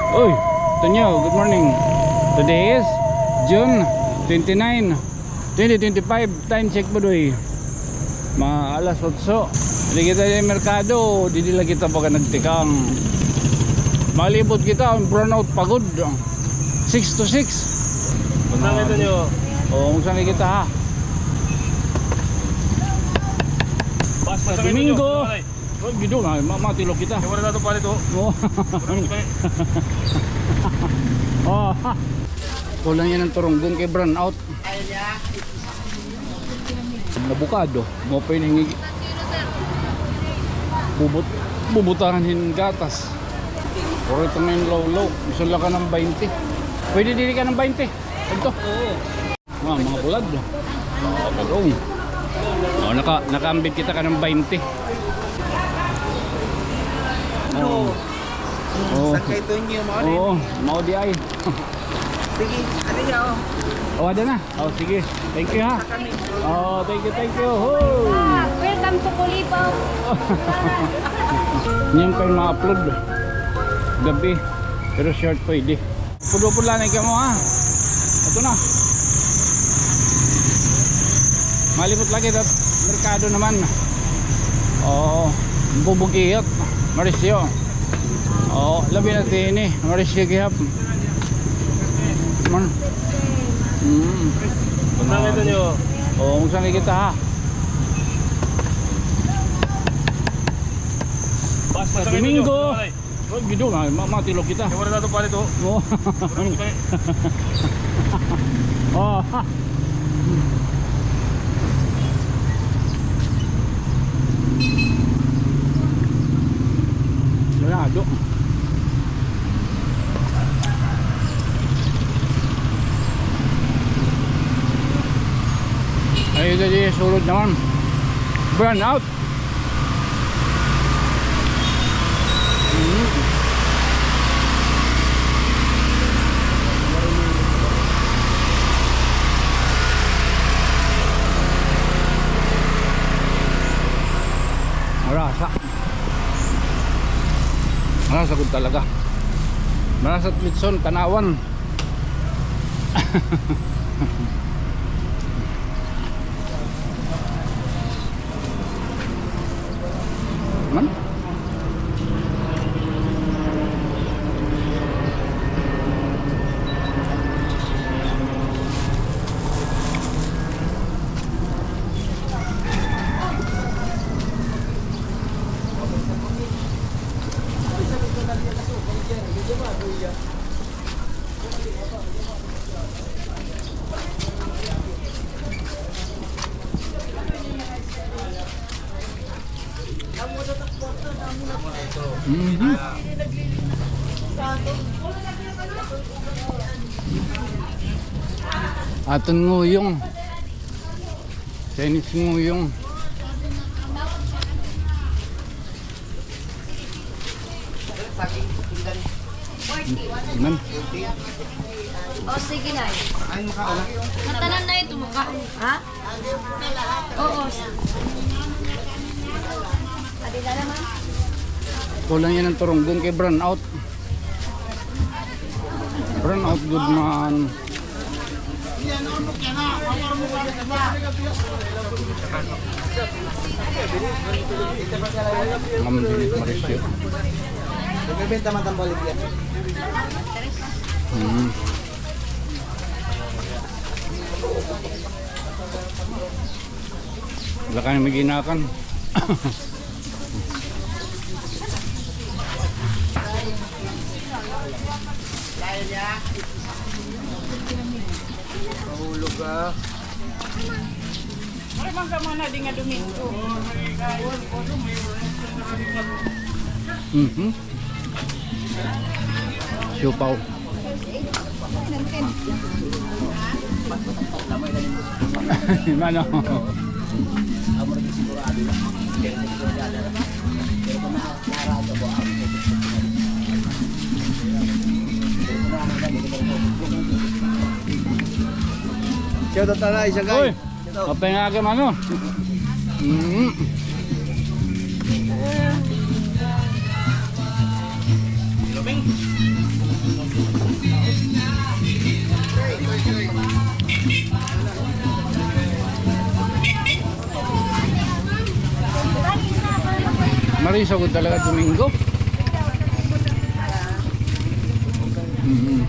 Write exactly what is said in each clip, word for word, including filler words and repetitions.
Oy, Tonyo, good morning. Today is June twenty-nine, twenty twenty-five. Time check, Budoy. Mga alas otso. Didi kita ha merkado, didi la kita baga nagtikang. Malibot kita, brownout pa gud. Six to six. Unsa nga ito niyo? O, unsa nga kita, ha? Basta Domingo. Ay, gido na, ma-, matulog kita. Ay, wala na ito, pare, ito. Oo. Wala na ito, pare. Oo. Kulang yan ang turunggon kay brownout. Avocado, mao pa ini nga bubut-, bubutangan hin gatas. Puro ito na yung lawlaw. Gusto lang ka ng baynte. Pwede dili ka ng baynte. Ito. Oo. Ah, mga bulad. Mga bulad. Oh, naka-, nakaambit kita ka ng baynte. Oh. Oh. Sa kay Tonyo, mao ni. Oo, mao di ay. Sige, ano niya, oh. Oh, ada na. Oh, sige. Thank you, ha. Sa kami. Oh, thank you, thank you. Ho. Ah, welcome to Kulibaw. Niyan pa yung ma-upload. Gabi. Pero short pwede. Pudupod la ni kamo, ha. Ito na. Malibot lagi dat merkado naman. Oo. Bubugiyot. Marisyo. Oo, labi na tini. Marisyo gihap. Man. Mm. Unsa nga ito niyo? Oo, unsa nga kita, ha? Basta Domingo. Ay, gido na, ma-, matulog kita. Ay, wala na ito, pare, ito. Oo. Wala na ito, pare. Oo. Sarado. Ay, ito di sulod naman. Brownout. Mm. Marasa. Marasa gud talaga. Marasa it litson, tan-awan. Man? Mhm. Aton nguyong. Chinese nguyong. Amen. O, sige na. Matanan na ito, maka-, ha? Oo. Kulang yan ang turunggon kay brownout. Brownout gud man. Ma'am, dili marisyo. Nagbebenta man tambalik yan. Hmm. Wala kami mag-inakan. Mahulog, ah. Wala man ka man na di nga Domingo. Mhm. Siopao. Mano. Shout out na, isa, guys. Uy! Kape nga ka, mano. Mm. Iluming. Ari sa gud talaga Domingo. Mm.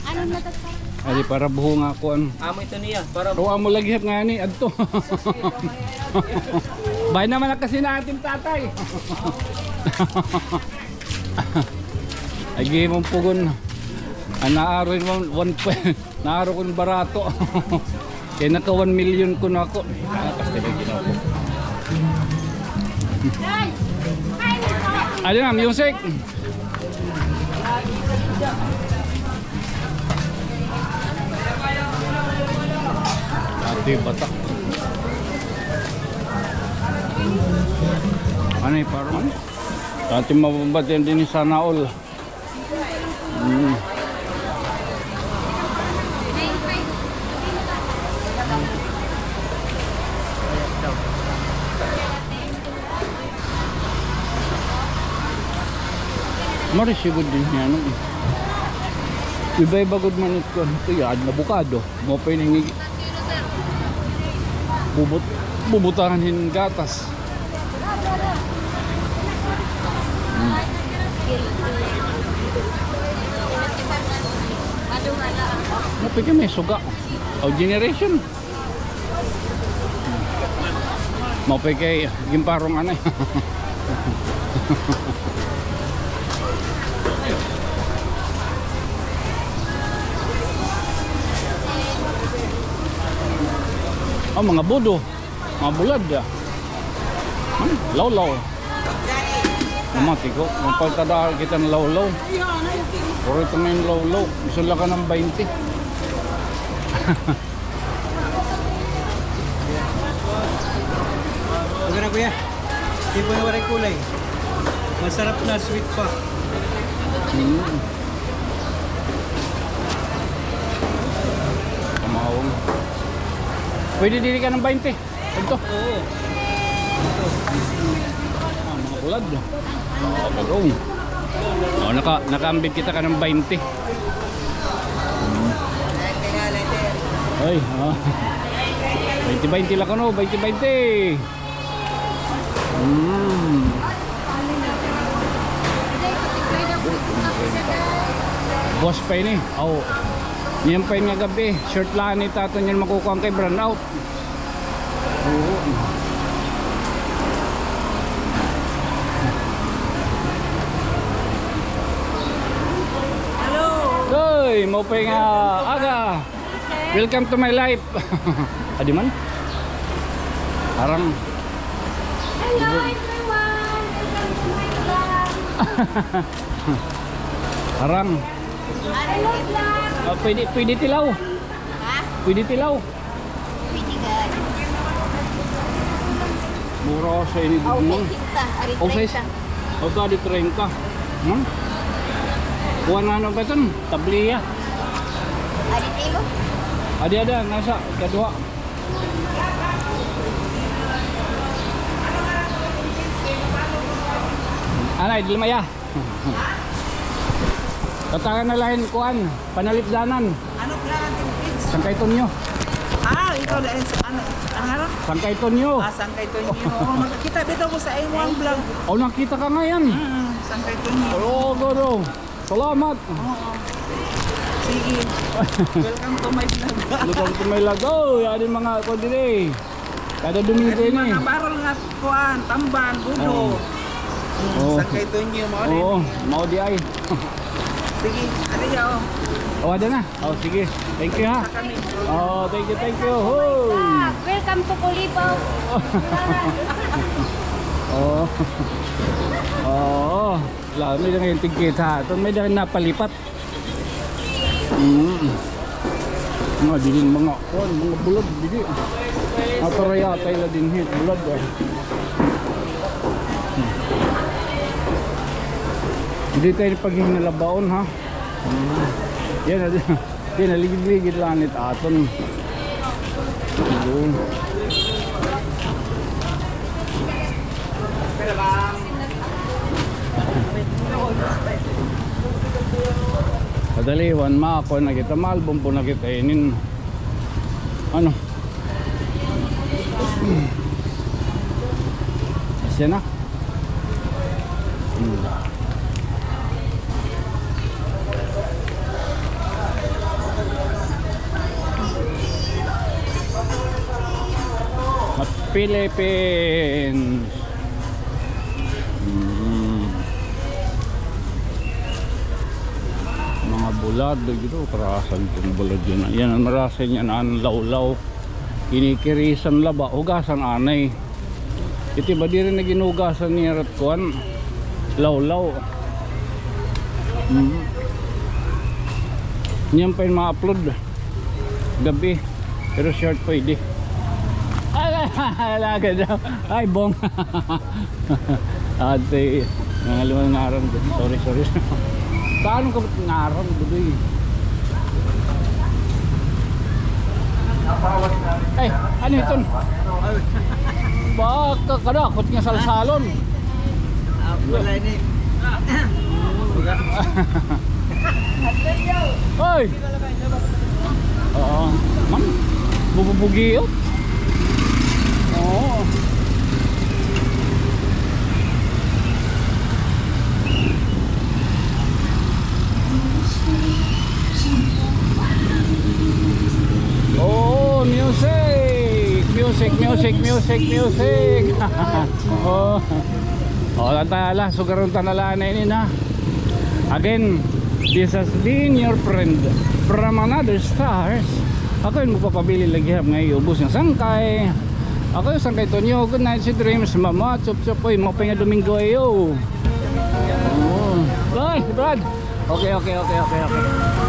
Ano na to? Ari para buho nga kuan. Amo ito niya, para o, amo lagi hap nga ni adto. Bay naman ang kasi natin, tatay. Ay, gihimong pugon. Ang naaro yun, one, one, naaro ko yung barato. Kaya naka one million ko na ako. Ah, pasti na ginawa ko. Ano na, music? Ate, batak. Ano yung parang? Ating mababatian din yung sana all. Mm. Mari sigud din niya, no? Iba-iba gud man ito. Ito yan, abukado. Mo pa yung bubut-, bubutangan hin gatas. Hmm. Mapigil may suga. O, generation. Mapigil, ginparong anay. Oh, mga budo. Mga bulad, ah. Hmm, lawlaw. Ang mga tiko, magpagtadaan kita ng lawlaw. Puro ito ngayon lawlaw. Gusto lang ka ng baynte. Huwag na, kuya. Hindi po na waray kulay. Masarap na, sweet pa. Mm. Pamahawang. Pwede dili ka ng baynte. Ito. Oo. Ah, mga bulad. Ah, bulong. Oh, naka, nakaambit kita ka ng baynte. Ay, ah. Baynte, baynte la kuno, baynte, baynte. Mm. Buwas pa ini. Aw. Niyan pa ini nga gab-i. Short la ini, taton niyan makukuha kay brownout. Oo. Hello. Hoy, maupay nga aga. Welcome to my life. Adi man. Arang. Hello, everyone. Welcome to my vlog. Arang. Hello, vlog. Ah, pwede, pwede tilaw. Ha? Pwede tilaw. Pwede gad. Mura sa ini. Aw, dugmon. Treinta. Ari, aw, sais. Treinta. Aw, adi, treinta. Hmm? Kuha na, ano ba iton? Tabliya. Adi, tilo. Adi, ada, nasa, kaduha. Anay, dili maya. Tatangan na la hin kuan, panalipdanan. Ano plan ang Philippines? San Caytonio. Ah, ikaw dahil sa ano? Ang ano? San Caytonio. Ah, San Caytonio. Oo, magkita bitaw ko sa imo ang vlog. Oh, nakita ka ngayon. Mm, San Caytonio. Oo, guro. Salamat. Oo. Sige. Welcome to my vlog. Welcome to my vlog. Oh, yan yung mga kuan diri. Kada Domingo ini. Mga barrel nga kuan, tamban, budo. Oo. Mm, oo. San Caytonio, mao di. Oo, mao di ay. Sige, adi ya, oh. Oh, ada na. Oh, sige. Thank you, ha. Sa kami. Oh, thank you, thank you. Hoy. Welcome to Kolibaw. Oh. Oh. Lami na ngayon tigkita. Ito may dahil napalipat. Mm. Mga dili mga kuan, mga bulad, dili. Natarayatay la dinhi, bulad, ah. Diri tayo paghinalabaon, ha? Mm. Yan, ah, di naligid-ligid la anit aton. Yun. Kadaliwan, makuan na kita, maalbum po na kita inin. Ano? Asya na. Hmm. Philippines. Mm. Mga bulad, dito, karasan itong bulad yan. Yan, ang marasa niya na ang lawlaw. Kinikirisan la ba, hugasan anay. Iti ba diri na ginugasan niya rat kuan? Lawlaw. Mm. Niyan pa yung ma-upload. Gabi. Pero short pwede. Ay, ay, ay, ay, ay, ay, bong. Ate, nangaluman ngaran ko. Sorry, sorry. Paano ka ba't ngaran ko, doy? Ay, ano iton? Baka kadakot nga salsalon. Ah, wala ini. Hoy! Oo. Ma'am, bububugi, oh. Oo. Oh, music! Music, music, music, music! Oh. Oh, tanta, ala, sugaron ta na la ini, ha. Again, this has been your friend from another stars. Ako yung magpapabilin lagi hap nga iubos nga sangkay. Ako yung sangkay Tonyo. Good night, sweet dreams, mama. Chup, chup, oy, mapay nga Domingo, ayo. Oh. Ay, Brad. Okay, okay, okay, okay, okay.